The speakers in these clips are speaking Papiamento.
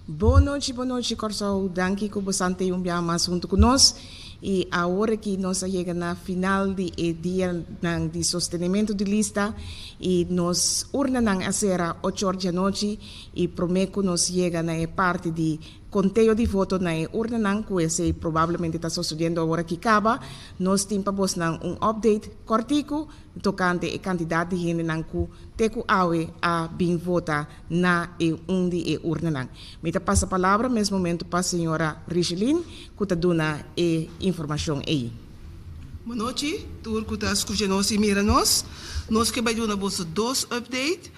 Bon nochi, bon nochi Kòrsou. Danki ku bosan t'ei un biaha mas huntu ku nos. I awor aki nos a yega na final di e dianan di sostenementu di lista i nos urnanan a sera ocho or djanochi i promé ku nos yega na e parti di konteo di voto na e urnanan ku esei probablemente ta sosodiendo awor aki kaba, nos tin pa bosnan un update kòrtiku tokante e kantidat di hendenan ku te ku awe a bin vota na e un di e urnanan. Mi ta pasa palabra mes momento pa señora Richeline ku ta duna e informashon ei. Bon nochi tur ku ta skucha nos i mira nos. Nos ke bai duna boso dos update.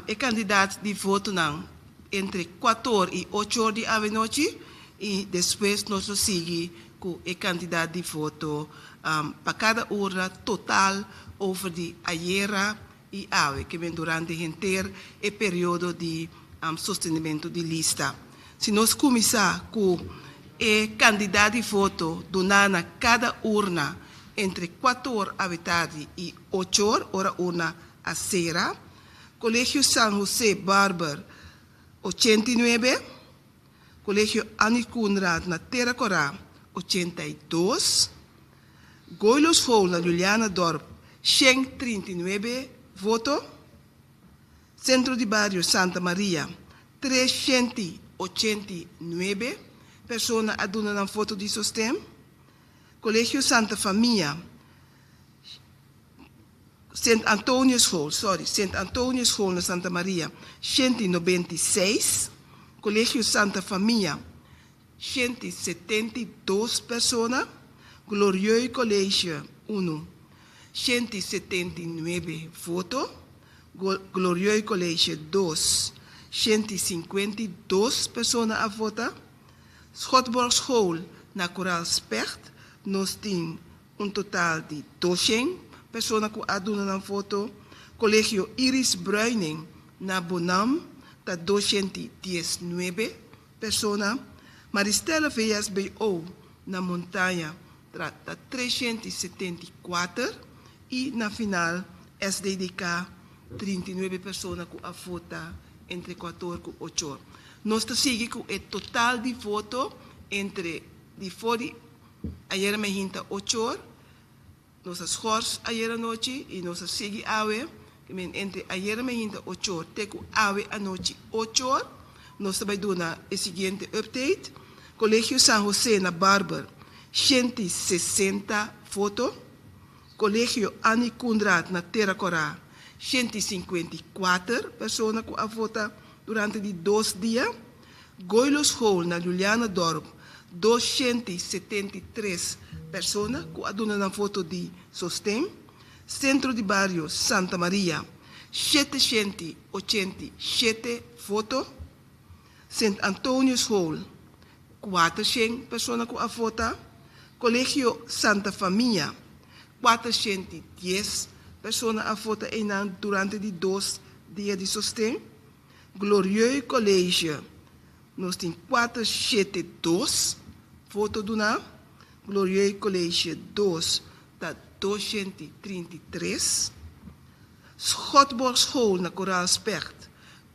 E kandidat di votonan entre kuator i ocho or di awenochi i despues nos lo sigui ku e kantidat di voto pa kada urna total over di ayera i awe, ke men durante henter e periodo di sostenimentu di lista. Si nos kuminsá ku e kantidat di voto duná na kada urna entre kuator awe tardi i ochor ora urna a sera, Kolegio San Jose Barber 89, Kolegio Annie Coenraad na Tera Korá 82, Goilo School na Julianadorp 139 voto, Sentro di Bario Santa Maria 389 persona a duna nan voto di sosten, Kolegio Santa Famia Sint Antonius School, sorry, Sint Antonius School na Santa Maria 196, Kolegio Santa Famia 172 persona, Glorieux College 1, 179 voto, Glorieux College 2, 152 persona a vota, Schotborg School na Koraal Specht nos tin un total di 200 persona ku a duna nan voto, Kolegio Iris Bruining na Bonam ta 219 persona, Maristella VSBO na Montaña ta 374 i na final SDDK 39 persona ku a vota entre kuator ku ocho. Nos ta sigui ku e total di voto entre di for di ayera mainta 8 or, nos a schors ayera nochi i nos a sigui awe, entre ayera mainta 8 or te ku awe anochi 8 or, nos ta bai duna e siguiente update. Kolegio San Jose na Barber 160 voto. Kolegio Annie Coenraad na Tera Korá 154 persona ku a vota durante di 2 dia. Goilo School na Julianadorp 273 persona ku a duna nan voto di sosten. Sentro di Bario Santa Maria 787 voto. Sint Antonius School 400 persona ku a vota. Kolegio Santa Famia 410 persona a vota einan durante di 2 dia di sosten. Glorieux College nos tin 472 voto duná. Glorieux College 2 ta 233. Schotborg School na Koraal Specht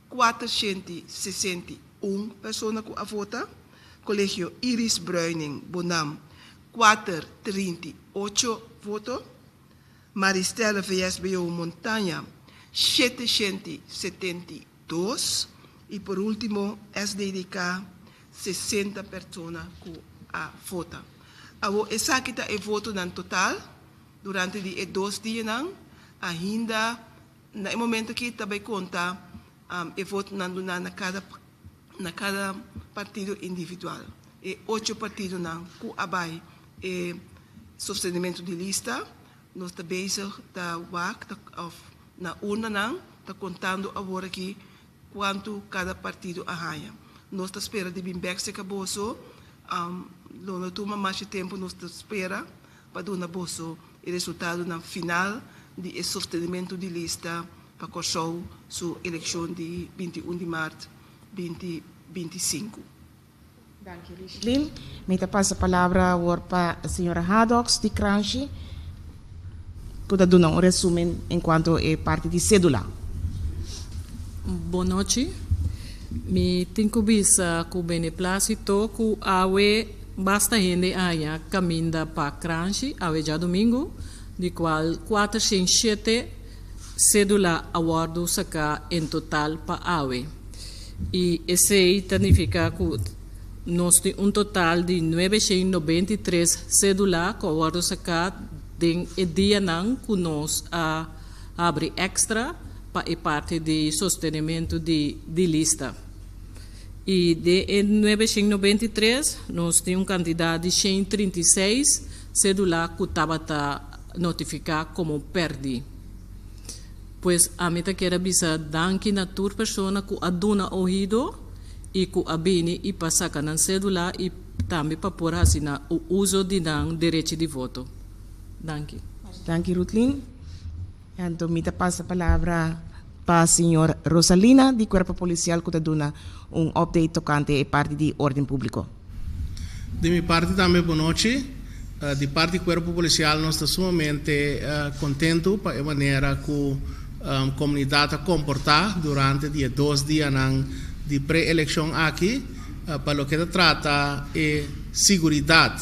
461 persona ku a vota. Kolegio Iris Bruining Bonam 438 voto. Maristella VSBO Montaña 772 i por último SDDK 60 persona ku a vota. Awo esaki ta e votonan total durante di e 2 dianan, ainda na e momento aki ta bai konta e votonan duná na kada partido individual. E 8 partidonan ku a bai e sostenimentu di lista, nos ta bezig ta wak ta, of na urnanan ta kontando awor aki kuantu kada partido a haña. Nos ta spera di bin bèk serka boso, lo no tuma mas tempu, nos ta spera pa duna boso e resultadonan final di e sostenimentu di lista pa Kòrsou su elekshon di 21 di mart 2025. Danki, Richlin. Mi ta pasa palabra awor pa señora Hadox di Kranshi, ku ta duna un resumen en kuanto e parti di sédula. Bon nochi. Mi tin ku bisa ku beneplasito ku awe basta hende a haña kaminda pa Kranshi awe djadumingu, di kual 407 sédula a wòrdu saká en total pa awe. I esei ta nifiká ku nos tin un total di 993 sédula ku a wòrdu saká den e dianan ku nos a habri èkstra pa e parti di sostenementu di di lista. I den e 993 nos tin un kantidat di 136 sédula ku tabata notifiká komo pèrdí. Pues ami ta kier a bisa danki na tur persona ku a duna oido i ku a bini i pa saka nan sédula i tambe pa por hasi nan uso di nan derechi di voto. Danki. Danki Rutlin. Anto mi ta pasa palabra pa señor Rosalina di Cuerpo Policial cu ta duna un update tocante e parti di orden publico. Di mi parti tambe bonochi. Di parti Cuerpo Policial nos ta sumamente contento pa e manera cu comunidad a comporta durante di e dos dianan di pre-eleccion aki pa loke ta trata e siguridad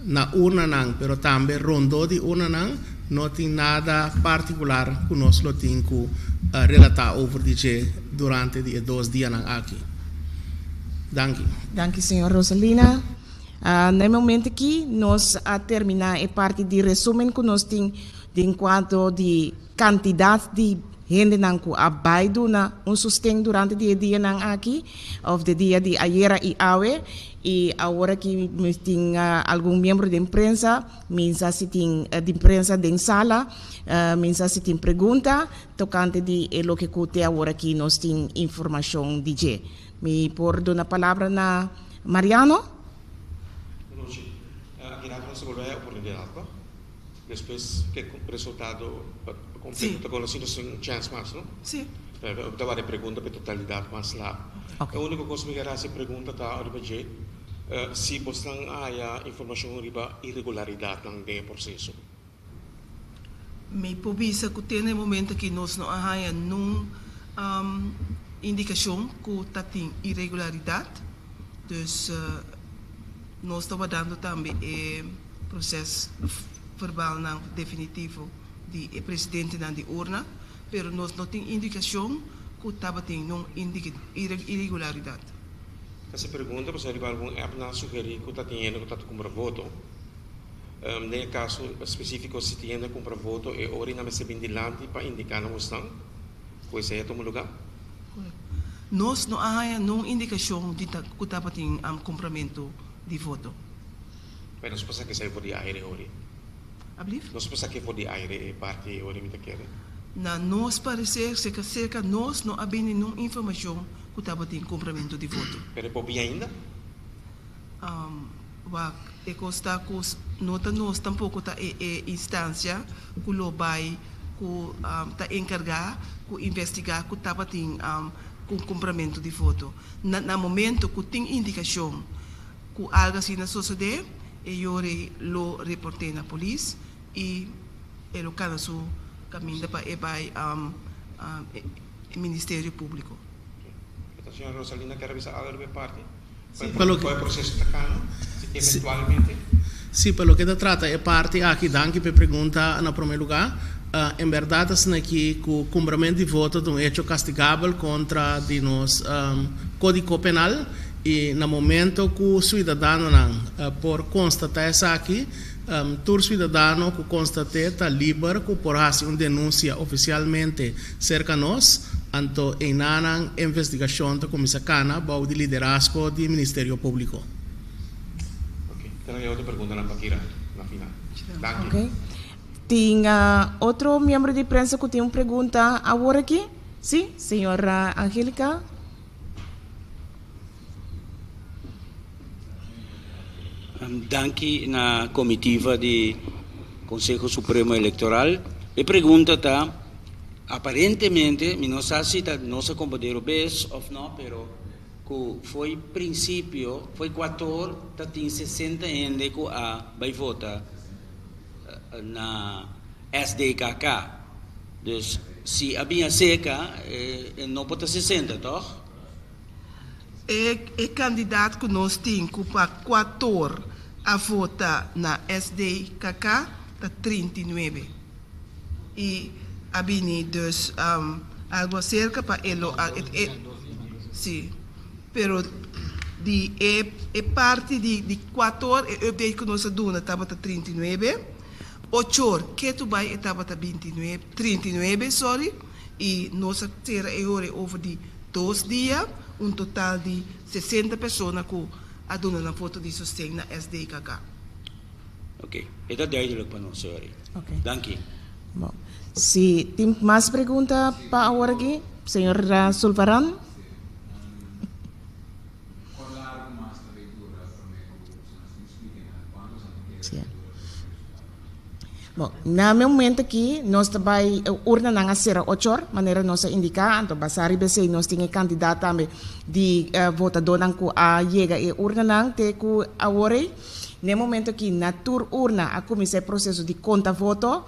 na urnanan pero tambe rondó di urnanan no tin nada partikular ku nos lo tin ku relatá over di dje durante di e dos dianan aki. Danki. Danki señor Rosalina. Na e momento aki nos a terminá e parti di resumen ku nos tin den kuanto di kantidat di hendenan ku a bai duna un sosten durante di e dianan aki òf di dia di ayera i awe i awor aki mi tin algun miembro den prensa mi sa si tin di prensa den sala mi sa si tin pregunta tokante di e loke ku te awor aki nos tin informashon di dje. Mi por duna palabra na Mariano? Bonochi. Aki rato nos ta bolbe haya oportunidat no? Despues ke resultado completo ta conoci nos tin un chance mas no? Si. Mi ta wak e pregunta pa e totalidad mas laat. E unico cos mi kier haci pregunta ta riba dje si bosnan a haya informacion riba irregularidadnan den e proceso. Mi por bisa cu te na e momento aki nos no a haya nun indicacion cu ta tin irregularidad. Dus nos ta wardando tambe e proces verbalnan definitivo di e presidentenan di urna, pero nos no tin indicacion cu tabatin nun irregularidad. Ta haci pregunta pasobra riba algun app nan a sugeri cu ta tin hende cu ta ta cumpra voto. Den e caso specifico si tin hende a cumpra voto e ora nan mester bin dilanti pa indica na bosnan cu esey a tuma lugar? Nos no a haya nun indicacion di cu tabatin cumpramento di voto. Pero nos por sa kesey for di aire hori. Ablief? Nos por sa ke for di aire e parti hori mi ta kere. Na nos parecer cerca cerca nos no a bini nun informacion cu tabatin cumpramento di voto. Pero e por bin ainda? Wak, e cos ta cu no ta nos tampoco ta e e instancia cu lo bay cu ta encarga cu investiga cu tabatin cu cumpramento di voto. Na na momento cu tin indicacion cu algo asina sosode, e yori lo reporte na polis y e lo cana su caminda pa e bay e Ministerio Publico. Enton señora Rosalina kier a bisa algo riba e parti? Sí, pa loke. Cu e proceso ta cana, eventualmente? Sí, pa loke ta trata e parti aki, danki pa e pregunta na prome lugar. En berdad asina aki cu cumpramento di voto ta un hecho castigabel contra di nos Codico Penal y na momento cu ciudadanonan por constata esaki, tur ciudadano cu constate ta liber cu por haci un denuncia oficialmente cerca nos, anto einanan investigacion ta cuminsa cana bou di liderazgo di Ministerio Publico. Ok, tenen e otro preguntanan pa kira na final. Danki. Ok. Tin otro miembro di prensa cu tin un pregunta awor aki? Si, señora Angelica. Danki na comitiva di Conseho Supremo Electoral. E pregunta ta, aparentemente, mi no sa si ta nos a comprende robes of no, pero cu fo'i principio, fo'i cuator ta tin 60 hende cu a bay vota na SDKK. Dus si a bin acerca, e no por ta 60, toch? E kandidat ku nos tin ku pa kuator a vota na SDKK ta 39 i a bini dus algu aserka pa e lo a si pero di e e parti di di kuator e update ku nos a duna tabata 39 ochor ketu bai e tabata 29 39 sorry i nos a sera e hora over di 2 dia, un total di 60 persona ku a duna nan voto di sosten na SDKK. Oké, e ta duidelijk pa nos, sorry. Oké. Danki. Bon. Si tin mas pregunta pa awor aki, señor Sulvaran? Sí. Bon, na e momento aki nos ta bai urnanan a sera ochor, manera nos a indiká, anto basá riba esei nos tin e kantidat tambe di votadónan ku a yega e urnanan te ku awor ei. Na e momento aki na tur urna a kuminsá e proseso di konta voto.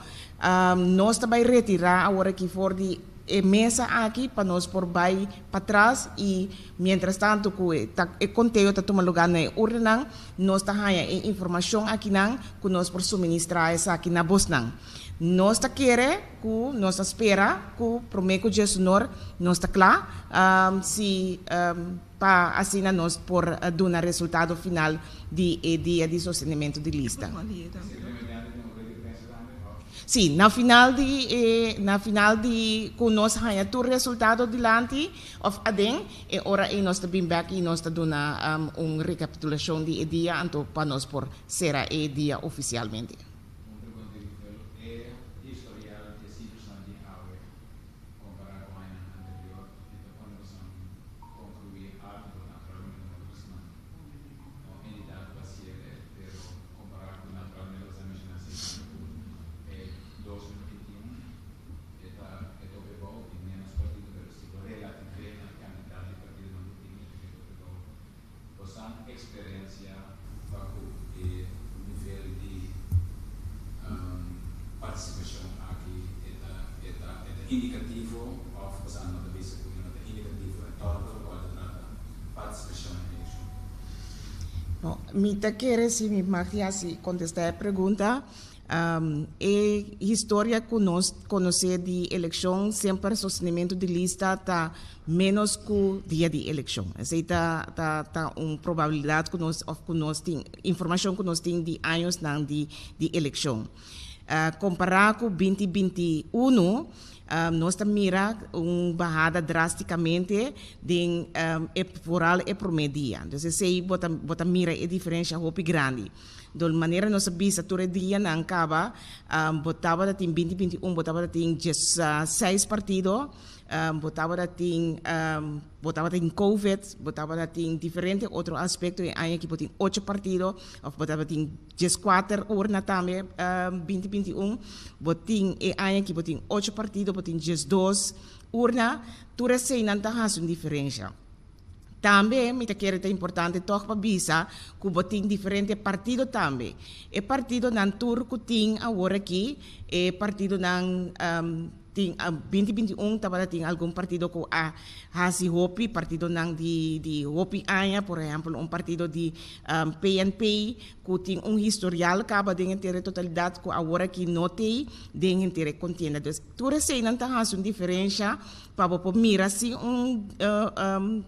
Nos ta bai retirá awor aki for di e mesa aki pa nos por bai patras i mientras tanto ku e ta e konteo ta tuma lugá na e urnanan, Nos ta haña e informashon akinan ku nos por suministrá esaki na bosnan. Nos ta kere ku nos ta spera ku promé ku djesunor nos ta kla si pa asina nos por duna resultado final di e dia di sostenementu di lista. Sí, na final di e na final di ku nos haña tur resultado dilanti òf aden, e ora ei nos ta bin bèk i nos ta duna un rekapitulashon di e dia anto pa nos por sera e dia ofisialmente. Un pregunta di Rufel, E historial di e sifranan di awe kompará ku añanan anterior, e ta pone boso konkluí algu? Naturalmente no ta boso no entidat pa siere, pero kompará ku naturalmente boso a menshoná sifranan ku e 2021 e ta e tope bou, tin ménos partido, pero si bo relativ'é na kantidat di partidonan ku tin e ta ke tope bou. Boso eksperensia pa ku e nivel di partisipashon aki e ta e ta e ta indikativo òf boso no ta bisa ku e no ta indikativo e tòg pa lokual ta trata partisipashon na elekshon? Bon, mi ta kere si mi mag di hasi kontestá e pregunta. E historia ku nos konosé di elekshon semper sostenimentu di lista ta ménos ku dia di elekshon. Esei ta ta ta un probabilidat ku nos òf ku nos tin informashon ku nos tin di añosnan di di elekshon. Kompará ku 2021 nos ta mira un bahada drástikamente den e foral e promé dia. Entonces esei bo ta bo ta mira e diferensha hopi grandi. Dol manera nos a bisa tur e dianan kaba, bo tabata tin 2021, bo tabata tin 16 partido, bo tabata tin bo tabata tin covid, bo tabata tin diferente otro aspecto. E aña aki bo tin 8 partido, of bo tabata tin 14 urna tambe 2021, bo tin e aña aki bo tin 8 partido, bo tin 12 urna. Tur eseinan ta hasi un diferencia. Tambe mi ta kere ta importante tòg pa bisa ku bo tin diferente partido tambe. E partidonan tur ku tin awor aki, e partidonan tin 2021 tabata tin algun partido ku a hasi hopi, partidonan di di hopi aña, por ehèmpel un partido di PNP ku tin un historial kaba den henter e totalidat ku awor aki no t'ei den henter e kontienda. Dus tur eseinan ta hasi un diferensha Pa bo por mira si un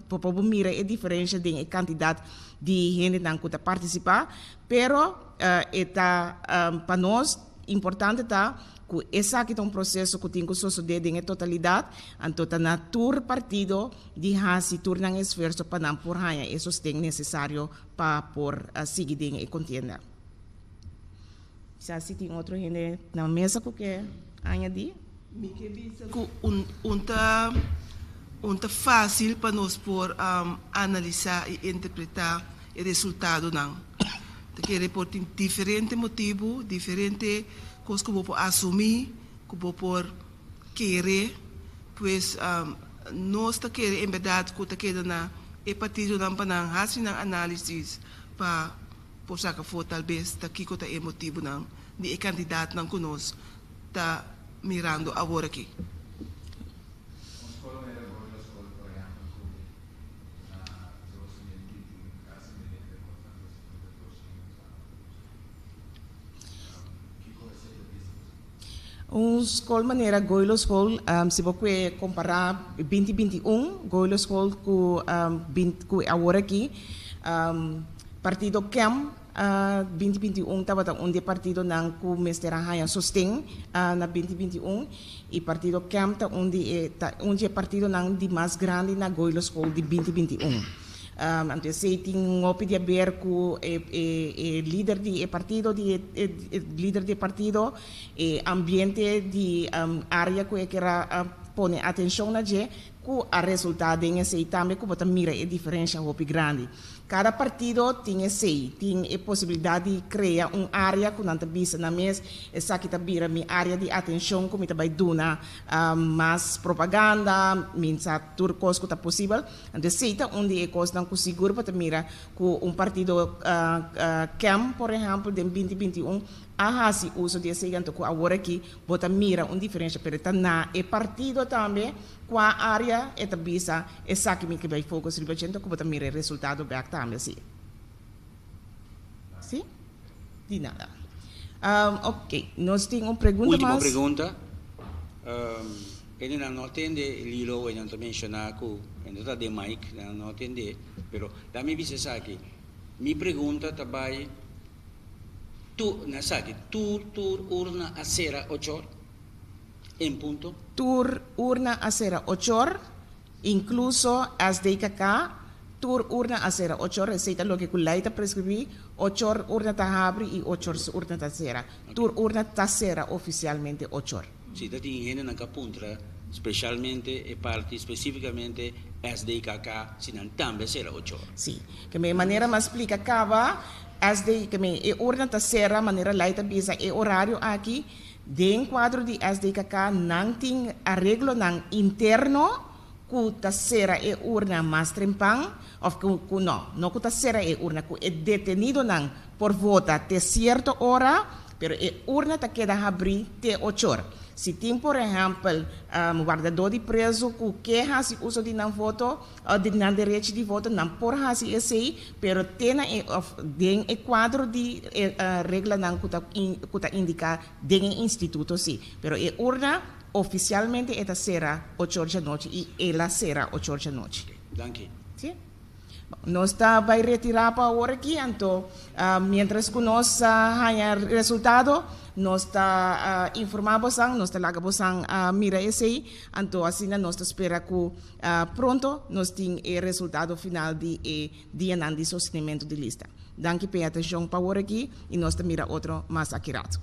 pa bo mira e diferensha den e kantidat di hendenan ku ta partisipá, pero e ta pa nos importante ta ku esaki ta un proseso ku tin ku sosodé den e totalidat, anto ta na tur partido di hasi tur nan esfuerso pa nan por haña e sosten nesesario pa por sigui den e kontienda. Kisas si tin otro hende na mesa ku ke añadí. Mi ke bisa ku un un ta un ta fásil pa nos por analisá i interpretá e resultadonan. Ta kere por tin diferente motibu, diferente kos ku bo por asumí, ku bo por kere. Pues nos ta kere en bèrdat ku ta keda na e partidonan pa nan hasi nan análisis pa por saka afó talbes ta kiko ta e motibunan di e kandidatnan ku nos ta mirando awor aki. Un skol manera Gorilla School por ehempel ku na Un skol manera Goilo School, si bo kue kompará 2021 Goilo School ku ku awor aki, partido KEM 2021 tabata un di e partidonan ku mester a haña sosten na 2021 i partido KEM ta un di e ta un di e partidonan di mas grandi na Goilo School di 2021. Anto esei tin un hopi di haber ku e e lider di e partido di e lider di e partido, e ambiente di area ku e kier a pone atenshon na dje ku a resultá den esei tambe ku bo ta mira e diferensha hopi grandi. Kada partido tin esei, tin e posibilidat di krea un area ku nan ta bisa nan mes esaki ta bira mi area di atenshon ku mi ta bai duna mas propaganda, mi sa tur kos ku ta posibel. Anto esei ta un di e kosnan ku sigur bo ta mira ku un partido KEM por ehèmpel den 2021 a hasi uso di esei anto ku awor aki bo ta mira un diferensha pero ta na e partido tambe kua area e ta bisa esaki mi ke bai focus riba dje anto ku bo ta mira e resultado bek tambe si. Si? Di nada. Ok, nos tin un pregunta Ultimo mas. pregunta. Hende nan no tende Lilo, nan ta menciona cu e no ta den mic, nan no tende, pero dami bisa esaki. Mi pregunta ta bay tu, na esaki, tur tur urna a cera ochor en punto? Tur urna a cera ochor, incluso SDKK, tur urna a cera ochor, esey ta loke cu ley ta prescribi, ochor urna ta habri y ochor urna ta cera. Tur urna ta cera oficialmente ochor. Si ta tin hendenan ka puntra specialmente e parti specificamente SDKK si nan tambe a cera ochor. Si. Ke me manera mas splica caba, SD, ke me e urna ta cera manera ley ta bisa e horario aki, den cuadro di SDKK nan tin areglonan interno cu ta cera e urna mas trempan, of cu cu no, no cu ta cera e urna, cu e detenidonan por vota te cierto ora, pero e urna ta keda habrí te ochor. Si tin por ehèmpel wardadó di prezu ku ke hasi uso di nan voto òf di nan derechi di voto, nan por hasi esei, pero te na e òf den e kuadro di e reglanan ku ta ku ta indiká den e instituto si. Pero e urna ofisialmente e ta sera ochor djanochi i el a sera ochor djanochi. Danki. Si. Nos ta bai retirá pa awor aki, anto miéntras ku nos haña resultado, nos ta informá bosan, nos ta laga bosan mira esei, anto asina nos ta spera ku pronto nos tin e resultado final di e dianan di sostenimentu di lista. Danki pa e atenshon pa awor aki i nos ta mira otro mas aki rato.